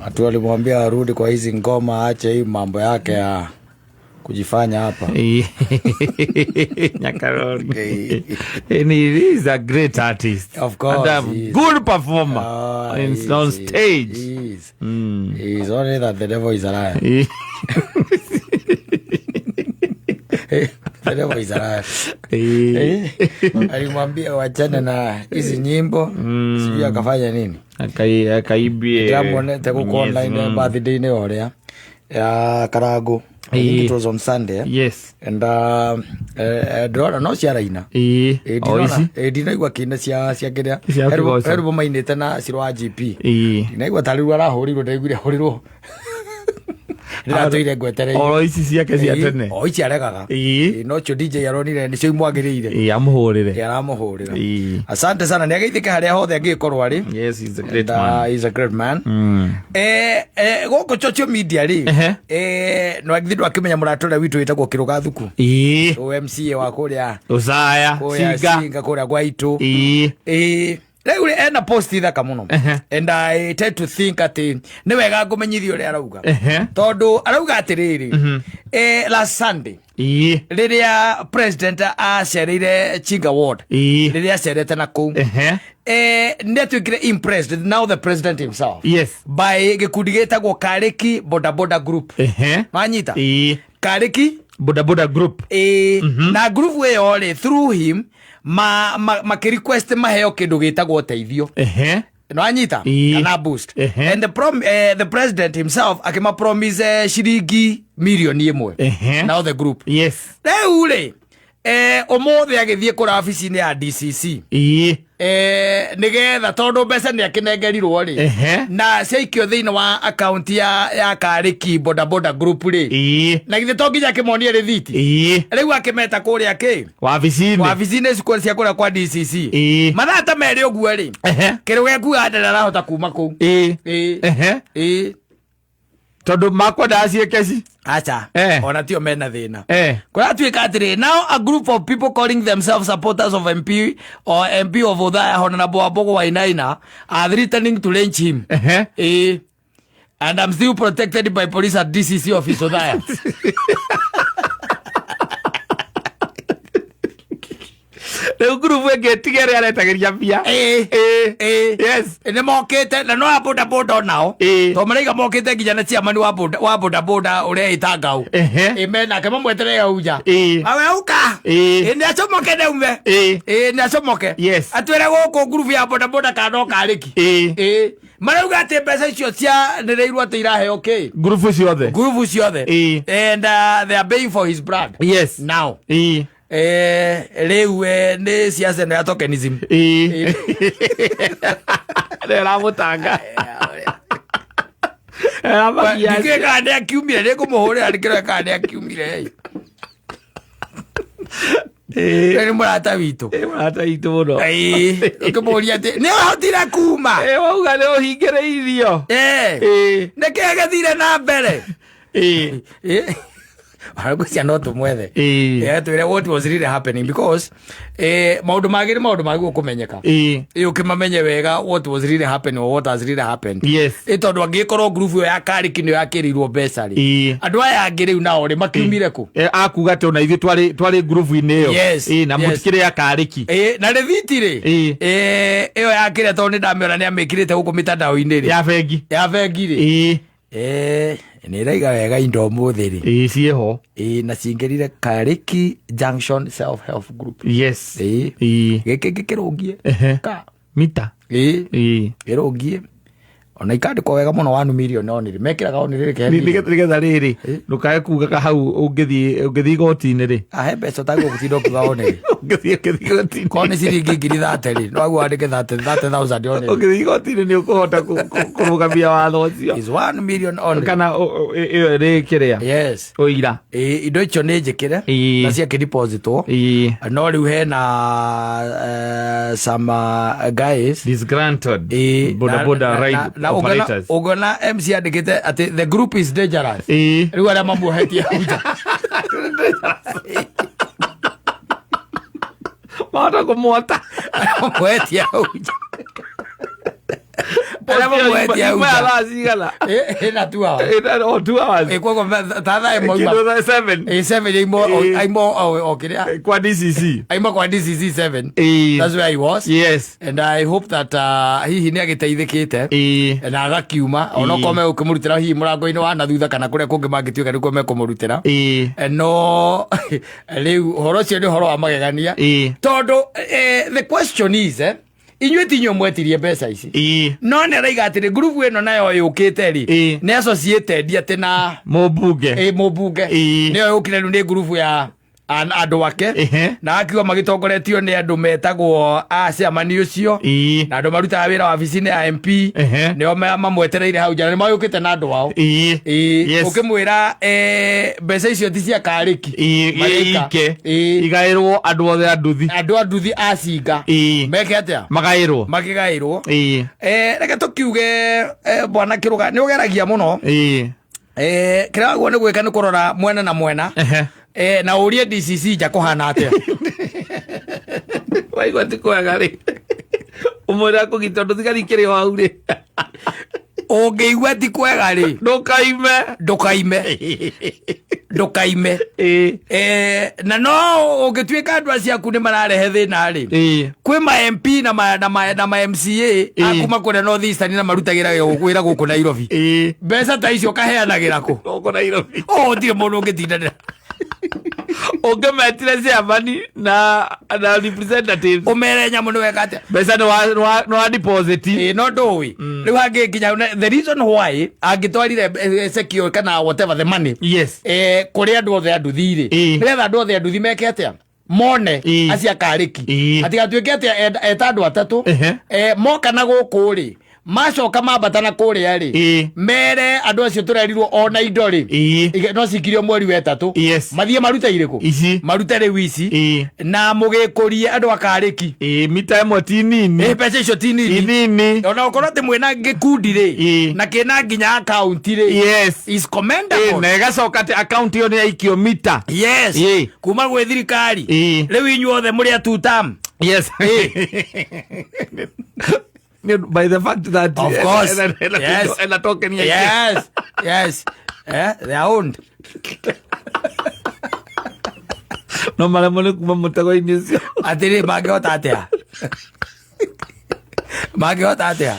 Watu walimwambia arudi kwa hizi ngoma, aache hii mambo yake ya kujifanya hapa. Nyakarori. And he is a great artist. Of course, And a he is. good performer Ah, on he is, stage. He is. He is only that the devil is a liar. The devil is a liar. Alimwambia wachane na hizi nyimbo, sijui akafanya nini. Akaibie. Ndĩramuonete gũkũ online birthday-inĩ ũrĩa ya Karangu. I think it was on Sunday. Eh? Yes. And ndĩrona no ciaraina. O ici. Ndinaigua kĩina cia kĩrĩa. Cia kĩgoco. He rwĩmbo mainĩte na Ciro wa GP. Ndinaigua tarĩ rĩu arahũrirwo, ndaiguire ahũrirwo. Ndĩratũire ngwetereire. Oro ici ciake cia tene. O ici aregaga. No cio DJ aronire nĩcio imwagĩrĩire. Amũhũrĩre. Aramũhũrĩra. Asante sana, nĩ ageithĩke harĩa hothe angĩgĩkorwo arĩ. Yes, he's a great And, man. He's a great man. Gũkũ social media rĩ, no githĩ ndwakĩmenya mũrata ũrĩa witũ wĩtagwo Kĩrũga Thuku, o MCA wa kũrĩa Ũcaya. kũrĩa Cinga. Cinga kũrĩa gwa itũ. Rĩu rĩ, ena post thaka mũno. And I tend to think atĩ nĩ wega ngũmenyithia ũrĩa arauga. Tondũ arauga atĩrĩrĩ, last Sunday rĩrĩa president acereire Chinga ward, rĩrĩa acerete na kũu, nĩ atuĩkire impressed, now the president himself, by gĩkundi gĩtagwo Karĩki Boda Boda Group. Wanyita? Karĩki Boda Boda Group. Na group ĩyo rĩ, through him makĩrequest maheo kĩndũ gĩtagwo ũteithio. Nwanyita? Kana boost. And the president himself akĩma promise ciringi mirioni 1. Now the group, rĩu rĩ, ũmũthĩ agĩthiĩ kũra wabici-inĩ ya DCC, nĩgetha tondũ mbeca nĩ akĩnengerirwo rĩ, na ciaikio thĩinĩ wa akaunti ya Karĩki Boda Boda Group rĩ, na githĩ to nginya akĩmonie rĩthiti? Rĩu akĩmeta kũrĩa kĩ Wabici-inĩ. Wabici-inĩ cia kũrĩa kwa DCC. Mathaa ta 2 ũguo rĩ, kĩrũ gĩkuaga ndarĩ arahota kuma kũu. Tondũ makwendaga ciĩke ci. Acha. Ona tio mena thĩna. Kũratuĩka atĩrĩ, now a group of people calling themselves supporters of MP or MP of Othaya, Honorable Wambugu Wainaina, are threatening to lynch him. And I'm still protected by police at DCC office Othaya. Rĩu ngurubu ĩngĩ tiga ĩrĩa aretagĩria mbia. Yes. Nĩ mokĩte na no a boda boda onao, to maraiga mokĩte nginya na chairman wa boda boda ũrĩa ĩta Ngau. Menake mamwetere auja. Awe auka. Nĩ acomoke neume. Nĩ acomoke. Atwĩre gũkũ ngurubu ya boda boda kana no karĩki. Marauga atĩ mbeca icio cianĩrĩirwo atĩ iraheo kĩ? Ngurubu ciothe. Ngurubu ciothe. And they are paying for his brand now. Rĩu nĩ ciaca ĩno ya tokenism. Nĩ ĩramũtanga. Ndikĩũĩ kana nĩ akiumire, nĩ ngũmũhũrĩra ndĩkĩrore kana nĩ akiumire. Nĩ mũrata witũ. Mũrata witũ mũno. Ũkĩmũria atĩ nĩ ũhotire kuma. Wauga nĩ ũhingĩrĩirio. Nĩkĩĩ gĩthire na mbere? Ngwĩciria no tũmwethe. Twĩre what was really happening, because maũndũ mangĩ nĩ maũndũ magĩrĩirwo kũmenyeka. Ũkĩmamenye wega what was really happening or what has really happened. Tondũ angĩkorwo group ĩyo ya Karĩki nĩyo yakĩrĩirwo mbeca rĩ, andũ aya angĩ rĩu nao rĩ, makiumire kũ? Akuga atĩ ona ithuĩ twarĩ ngurubu-inĩ ĩyo. Na mũtikĩrĩ ya Karĩki. Na rĩthiti rĩ, ĩyo yakĩrĩa, tondũ nĩ ndamĩona nĩ amĩkĩrĩte gũkũ mĩtandao-inĩ rĩ, Ya bengi. Ya bengi rĩ, nĩ ĩraiga wega indo ũmũthĩ rĩ. Ciĩho. Na cingĩrire Karĩki Junction Self Help Group. Gĩkĩ gĩkĩrũngie ka Mita. Ĩrũngie ona ikandĩkwo wega mũno, 1 million only mekĩraga only rĩ. Nĩgetha rĩrĩ ndũkae kuga hau ũngĩthiĩ igoti-inĩ rĩ. Ahe mbeca ũtagwo gũtinda ũkiuga only. Ũngĩthiĩ igoti-inĩ. Korwo nĩ ciringi 30,000 rĩ, no aguo wandĩke 30,000 only. Ũngĩthiĩ igoti-inĩ nĩ ũkũhota kũrũgamia watho ũcio. Is 1 million only. Kana ĩyo ĩrĩ kĩrĩa ũira. Indo icio nĩ njĩkĩre na ciakĩdepositwo, no rĩu hena some guys Disgruntled boda boda ride na operators. ũngĩona MC andĩkĩte atĩ the group is dangerous. Rĩu arĩa mamuohetie hau nja Mahota kũmwota. Arĩa mamuohetie hau nja. Arĩa mamwetie hau ima ya nja. thaa cigana? Ĩna 2 hours. Ĩna o 2 hours. Koguo ta thaa ĩmwe auma. Kĩndũ thaa 7. 7 aimo aimo o kĩrĩa Kwa DCC. aima kwa DCC 7. That's where I was. And I hope that hihi nĩ agĩteithĩkĩte na agakiuma onokorwo megũkĩmũrutĩra hihi mũrango-inĩ wa na thutha kana kũrĩa kũngĩ mangĩtuĩka nĩkuo mekũmũrutĩra. No rĩu ũhoro ũcio nĩ ũhoro wa magegania tondũ the question is, inyuĩ ti inyuĩ mwetirie mbeca ici, no nĩ araiga atĩrĩ ngurubu ĩno nayo yũkĩte rĩ nĩ associated atĩ na Mũmbunge. Mũmbunge. Nĩyo yũkire rĩu nĩ ngurubu ya andũ ake na akiuga magĩtongoretio nĩ andũ metagwo a ciamani ũcio na andũ marutaga wĩra wabici-inĩ ya MP. Nĩo mamwetereire hau nja na nĩ magĩũkĩte na andũ ao. Ũkĩmwĩra mbeca icio ti cia karĩki. Marĩka. Ike. Ĩĩ. Igaĩrwo andũ othe a nduthi. Andũ a nduthi a cinga meke atĩa? Magaĩrwo. Makĩgaĩrwo. Reke tũkiuge, bwana Kĩrũga nĩ ũgeragia mũno. Kĩrĩa wagwo nĩ gwĩka nĩ kũrora mwena na mwena na ũrie DCC nja kũhana atĩa. Waigua ti kwega rĩ, ũmwĩra kũgita ũndũ thigari ikĩrĩ o hau rĩ. Ũngĩigua ti kwega rĩ, ndũkaime. Ndũkaime, ndũkaime. Na no ũngĩtuĩka andũ acio aku nĩ mararehe thĩna rĩ, kwĩ ma MP na ma MCA akuma kũrĩa North Eastern na marutagĩra wĩra gũkũ Nairobi. Mbeca ta icio kaheanagĩra kũ? Gũkũ Nairobi. Oh, gũtirĩ mũndũ ũngĩtindanĩra. Ũngĩmetire ciamani na representatives, ũmere nyamũ nĩ weka atĩa. Mbeca nĩ wa deposit. Ĩ, no ndũĩ rĩu hangĩ nginya the reason why angĩtwarire secure kana whatever the money kũrĩ andũ othe a nduthi rĩ, nĩgetha andũ othe a nduthi meke atĩa? Mone acio akarĩki hatigatuĩke atĩ eta andũ atatũ moka na gũkũ rĩ, macoka mambata na kũrĩa rĩ, mere andũ acio tũrerirwo ona indo rĩ no cikirio mweri wa ĩtatũ, mathiĩ marute irĩkũ? Ici. Marute rĩu ici na mũgĩkũrie andũ akarĩki. Mita ĩmwe ti nini. Mbeca icio ti nini. Nini. Ona ũkorwo atĩ mwĩna gĩkundi rĩ na kĩna nginya akaunti rĩ is commendable. Na ĩgacoka atĩ akaunti ĩyo nĩ yaikio mita. Kuma gwĩ thirikari. Rĩu inyuothe mũrĩ a two term. Yes. By the fact that Of course. Ena token ya Yes, they are owned. No maremwo nĩ kuma mũtego-inĩ ũcio. Atĩrĩ, mangĩhota atĩa? Mangĩhota atĩa?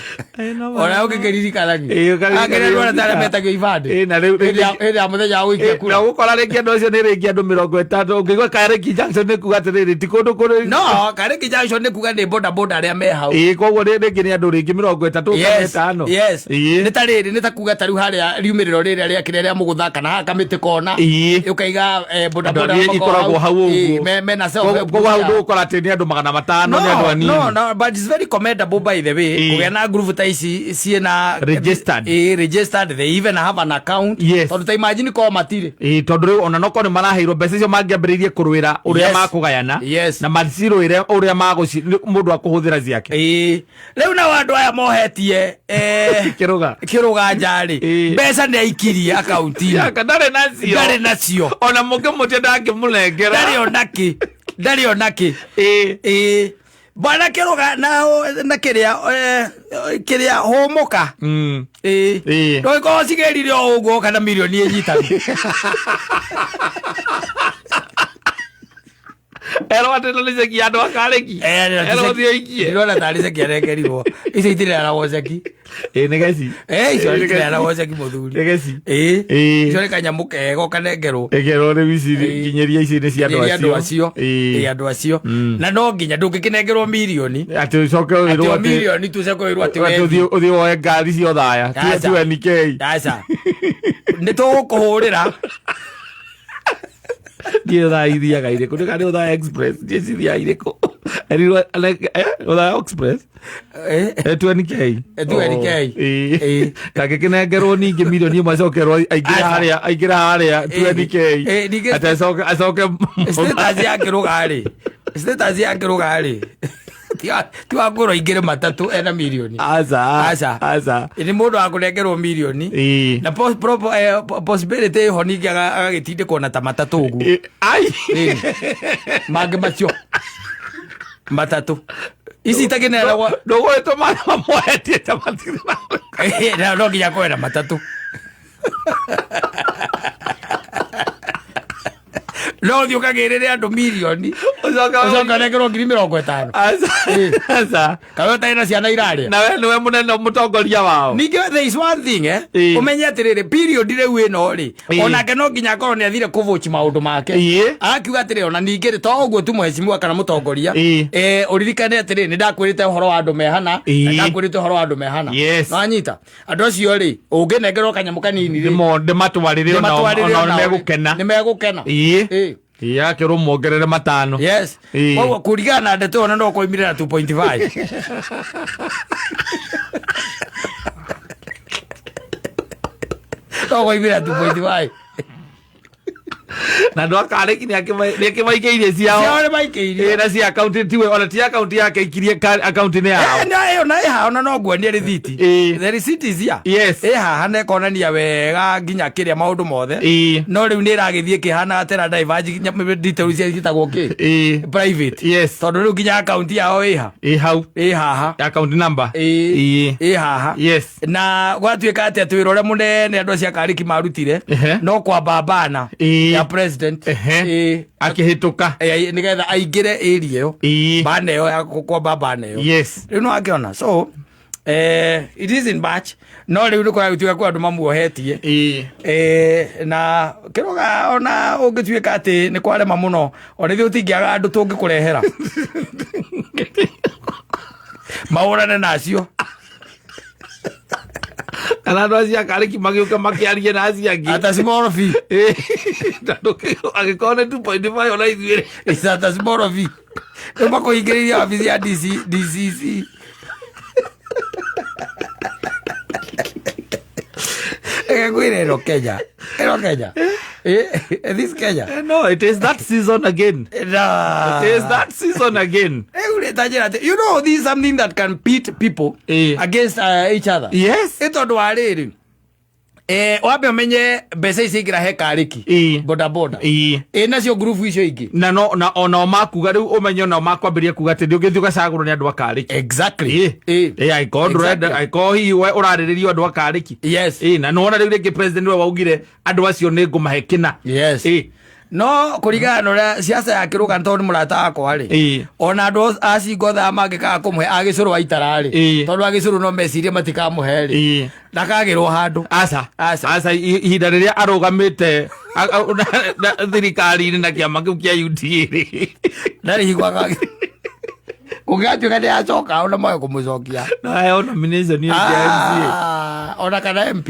Ona ũngĩkĩririkana. Ĩĩ, ũkaririkana. Angĩrĩ andũ arĩa metagio ibandĩ Ĩĩ, na rĩu hĩndĩ ya mũthenya wa gũikia na kura. Ũgũkora rĩngĩ andũ acio nĩ rĩngĩ andũ 50 ũngĩigua Karĩki Junction nĩ kuga atĩrĩrĩ ti kũndũ kũrĩ. No Karĩki Junction nĩ kuga nĩ boda boda arĩa me hau. Ĩĩ, koguo rĩngĩ nĩ andũ rĩngĩ 30 kana 5. Nĩ ta rĩrĩ, nĩ ta kuga ta rĩu harĩa riumĩrĩro rĩrĩa rĩa kĩrĩa rĩa mũgũtha kana haha kamĩtĩ kona ũkaiga boda Andũ boda arĩa makoragwo ikoragwo hau Ĩĩ, ũguo. mena self help Koguo hau group. ndũgũkora atĩ nĩ andũ 500, nĩ andũ anini. No, but it's very commendable, by the way, kũgĩa na group ta ici ciĩna Registered. Ĩĩ, registered, they even have an account. Tondũ ta imagine korwo matirĩ. Ĩĩ, tondũ rĩu ona nokorwo nĩ maraheirwo mbeca icio mangĩambĩrĩirie kũrũĩra ũrĩa makũgayana na macirũĩre ũrĩa magũci mũndũ akũhũthĩra ciake. Ĩĩ, rĩu nao andũ aya mohetie Kĩrũga. Kĩrũga nja rĩ, mbeca nĩ aikirie akaunti-inĩ. Yaka, ndarĩ nacio. Ndarĩ nacio. Ona mũngĩmũtia ndangĩmũnengera. Ndarĩ onakĩ, ndarĩ onakĩ. Ĩĩ, bwana Kĩrũga na kĩrĩa kĩrĩa hũmũka. Ĩĩ. Ndũgĩkorwo cigĩrire o ũguo kana mirioni ĩnyitanu. Erwo atĩ no nĩ ceki ya andũ akarĩki. Erwo thiĩ ũikie. Ndĩrona tarĩ ceki arengerirwo, icio itirearagwo ceki. Ĩĩ, nĩ geci. Icio Ĩĩ, nĩ geci. itirearagwo ceki, mũthuri. Nĩ geci. Ĩĩ. Ĩĩ. Icio nĩ kanyamũ kega ũkanengerwo. Ĩkerwo rĩu ici nginyĩria ici nĩ cia andũ Nginyĩria andũ acio. Ĩĩ. Ĩĩ, andũ acio na no nginya ndũngĩkĩnengerwo mirioni atĩ ũcoke atĩ wĩrwo o atĩ mirioni tu ũcoke wĩrwo atĩ atĩ wethi. ũthiĩ woe ngari cia ũthaya. Aca. 2NK. Aca, nĩ tũgũkũhũrĩra. Ndiĩ ũthaya ithiaga irĩkũ, nĩ kana nĩ Ũthaya Express, ndiĩ cithiaga irĩkũ. Erirwo Ũthaya Express. 2NK. 2NK. Ĩĩ. Ĩĩ. Kangĩkĩnengerwo ningĩ mirioni 1 acokerwo aingĩre Aca. harĩa, aingĩre harĩa 2NK. Ningĩ Atĩ acoke status ya Kĩrũga rĩ, status ya Kĩrũga rĩ, ti wa ngũrwo aingĩre matatũ ena mirioni. Aca. Aca. Aca. Nĩ mũndũ wa kũnengerwo mirioni na possibility ĩho ningĩ agagĩtindĩkwo na ta matatũ ũguo. Ĩĩ. Ai. Ĩĩ. Mangĩ macio matatũ. Ici itakineragwo. Ndũgwĩtwo mamwohetie chapati. Na no nginya kwena matatu. No thiĩ ũkagĩrĩre andũ mirioni. Ũcoke Ũcoke ũnengerwo 50,000. Aca. Aca. Kana ũtarĩ na ciana irarĩa. Na we nĩwe mũnene mũtongoria wao. Ningĩ there is one thing ũmenye atĩrĩrĩ, period rĩu ĩno rĩ, onake no nginya akorwo nĩ athire kũvũci maũndũ make. Akiuga atĩrĩ, ona ningĩ rĩ, to ũguo tu mheshimiwa kana mũtongoria, ũririkane atĩrĩ, nĩ ndakwĩrĩte ũhoro wa andũ mehana, na ndakwĩrĩte ũhoro wa andũ mehana. Nĩwanyita? Andũ acio rĩ, ũngĩnengerwo kanyamũ kanini rĩ, Ndĩmatwarĩre onao ndĩmatwarĩre onao onao rĩ, nĩmegũkena. Nĩmegũkena. Akĩrwo mongerere 5. Yes. Koguo kũringana na ndeto ĩyo no koimire na 2.5. No koimire na 2.5. Na andũ a Karĩki nĩakĩmaikĩirie ciao. Ciao nĩmaikĩirie. Na cia akaunti tiwe ona ti akaunti yake ikirie akaunti-inĩ yao. Na ĩyo na ĩhaha ona no nguonie rĩthiti. The receipt is here. Yes. Ĩ haha na ĩkonania wega nginya kĩrĩa maũndũ mothe. No rĩu nĩ ĩragĩthiĩ ĩkĩhanaga tena diverge nginya details iria ciĩtagwo kĩ? Private. Yes. Tondũ rĩu nginya akaunti yao ĩha. Ĩ hau. Ĩ haha. Account number. Ĩ haha. Yes. Na gwatuĩka atĩ atĩ wĩra ũrĩa mũnene andũ acio a Karĩki marutire no kwamba bana ya president. Akĩhĩtũka. Nĩgetha aingĩre area ĩyo. Bana ĩyo ya kwamba bana ĩyo. Yes. Rĩu no akĩona. So it is in March. No rĩu nĩ kũragĩtuĩka kwĩ andũ mamuohetie. Na kĩroga ona ũngĩtuĩka atĩ nĩ kwarema mũno, ona ithuĩ tũtingĩaga andũ tũngĩkũrehera. Mahũrane nacio. Kana andũ acio a Karĩki magĩũka makĩarie na acio angĩ. Ata small fee. Tondũ angĩkorwo nĩ 2.5 ona ithuĩ rĩ. It's at a small fee. Rĩu makũhingĩrĩria wabici ya DCC. Reke ngwĩre ĩno Kenya. Ĩno Kenya. This Kenya. No, it is that season again. Na. It is that season again. Rĩu rĩ, ta njĩra atĩ, you know, this is something that can pit people against each other. Yes. Ĩ tondũ wa rĩrĩ, wambe ũmenye mbeca ici ingĩra he Karĩki. Boda boda. Nacio ngurubu icio ingĩ. Na no, na onao makuga rĩu ũmenye onao makwambĩrĩria kuga atĩ ndũngĩthiĩ ũgacagũrwo nĩ andũ a Karĩki. Exactly. Angĩkorwo ndũrenda, angĩkorwo hihi we ũrarĩrĩrio andũ a Karĩki. Yes. Na nĩwona rĩu rĩngĩ president we waugire andũ acio nĩ ngũmahe kĩna. Yes. No kũringana na ũrĩa siasa ya kĩrũga tondũ nĩ mũrata wakwa rĩ. Ona andũ a cingo thaa mangĩkaga kũmũhe agĩcũrũ aitara rĩ. Tondũ agĩcũrũ no mecirie matikamũhe rĩ. Ndakagĩrwo handũ. Aca. Aca. Aca, ihinda rĩrĩa arũgamĩte, thirikari-inĩ na kĩama kĩu kĩa UDA rĩ. Ndarĩ hingo akagĩrwo. Kũngĩgatuĩka nĩ acoka, ona mwage kũmũcokia. No aheo nomination ya MCA. Ona kana MP.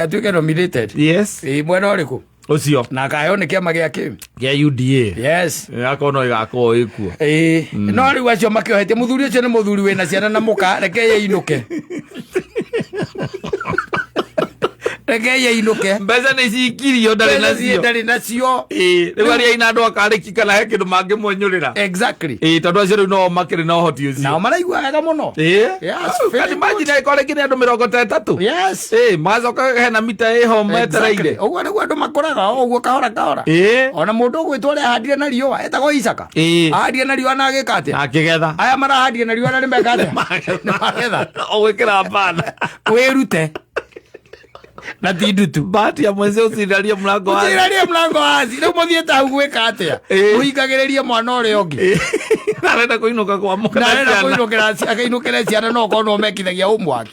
Atuĩke nominated. Yes. Mwena ũrĩkũ? Ũcio. Na akaheo nĩ kĩama gĩa kĩ? Gĩa UDA. Yes. Akorwo no ĩgakorwo ĩkuo. No rĩu acio makĩohetie mũthuri ũcio nĩ mũthuri wĩna ciana na mũka, reke yeinũke. Reke yeinũke. Mbeca nĩ cikirio, ndarĩ Mbeca nacio. ndarĩ nacio. Rĩu arĩa aina andũ a Karĩki kana he kĩndũ mangĩmwenyũrĩra. Exactly. Tondũ acio rĩu no makĩrĩ na ũhoti ũcio. Nao maraigua wega mũno. Yes, Can very imagine good. angĩkorwo rĩngĩ nĩ andũ mĩrongo ta ĩtatũ. Yes. Magacoka hena mita ĩho metereire. Exactly. Ũguo nĩguo andũ makũraga, o ũguo kahora kahora. Ona mũndũ ũgwĩtwo ũrĩa ahandire na riũa, etagwo Isaka. Ahandire na riũa na agĩka atĩa? Akĩgetha. Aya marahandire na riũa na nĩmeka atĩa? Nĩmagetha. Ũgwĩkĩra bana. Wĩrute. Na ti ndutu. Bahati ya mwezi ũcirarie mlango wazi. Ũcirarie mlango wazi. Rĩu mũthiĩte hau gwĩka atĩa? Mũhingagĩrĩrie mwana ũrĩa ũngĩ. Na arenda kũinũka kwa mũka Na arenda ciana. kũinũkĩra akainũkĩre ciana no okorwo no mekithagia homework.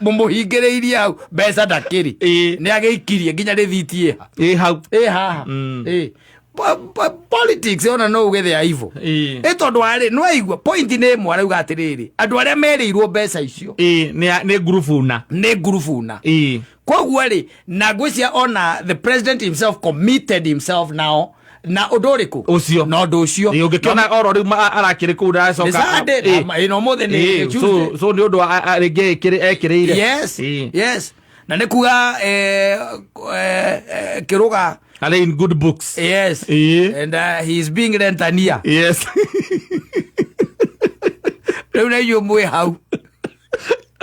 Mũmũhingĩrĩirie hau mbeca ndakĩrĩ. Nĩ agĩikirie nginya rĩthiti ĩha. Ĩ hau. Ĩ haha. Politics ona no uge they are evil. Ĩ tondũ warĩ, nĩ waigua, point nĩ ĩmwe arauga atĩrĩrĩ, andũ arĩa merĩirwo mbeca icio. Nĩ ngurubu na. Nĩ ngurubu na. Koguo rĩ, na ngwĩciria ona the president himself committed himself now na ũndũ ũrĩkũ? Ũcio. Na ũndũ ũcio. Ũngĩkĩona oro rĩu arakĩrĩ kũu ndacoka. Nĩ Sunday, na ĩno ũmũthĩ nĩ Tuesday. So nĩ ũndũ wa rĩngĩ ekĩrĩire. Yes. Yes. Na nĩ kuga, Kĩrũga Arĩ in good books. Yes. And he is being rentania. Yes. Rĩu na inyuĩ mwĩ hau.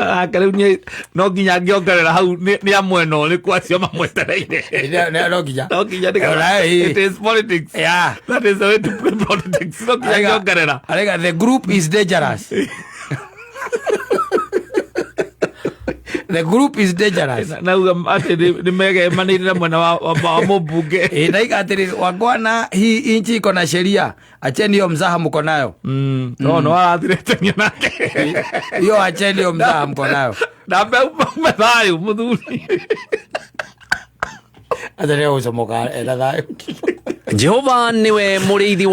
Ake rĩu no nginya angĩongerera hau nĩ amwena ũrĩkũ acio mamwetereire. No nginya. No nginya nĩgetha- Ona, it is politics. That is the way to play politics. No nginya angĩongerera. Arega, the group is dangerous. The group is dangerous. Nauga atĩ nĩ megemanĩire na mwena wa mũmbunge. Naiga atĩrĩrĩ, wangwana, hii inchi iko na sheria, acheni hiyo mzaha mko nayo. No no arathirĩtania nake. Hiyo acheni hiyo mzaha mko nayo. Na mbe thayũ mũthuri. Atĩrĩ gũcomoka ena thayũ. Jehova niwe mũrĩithi.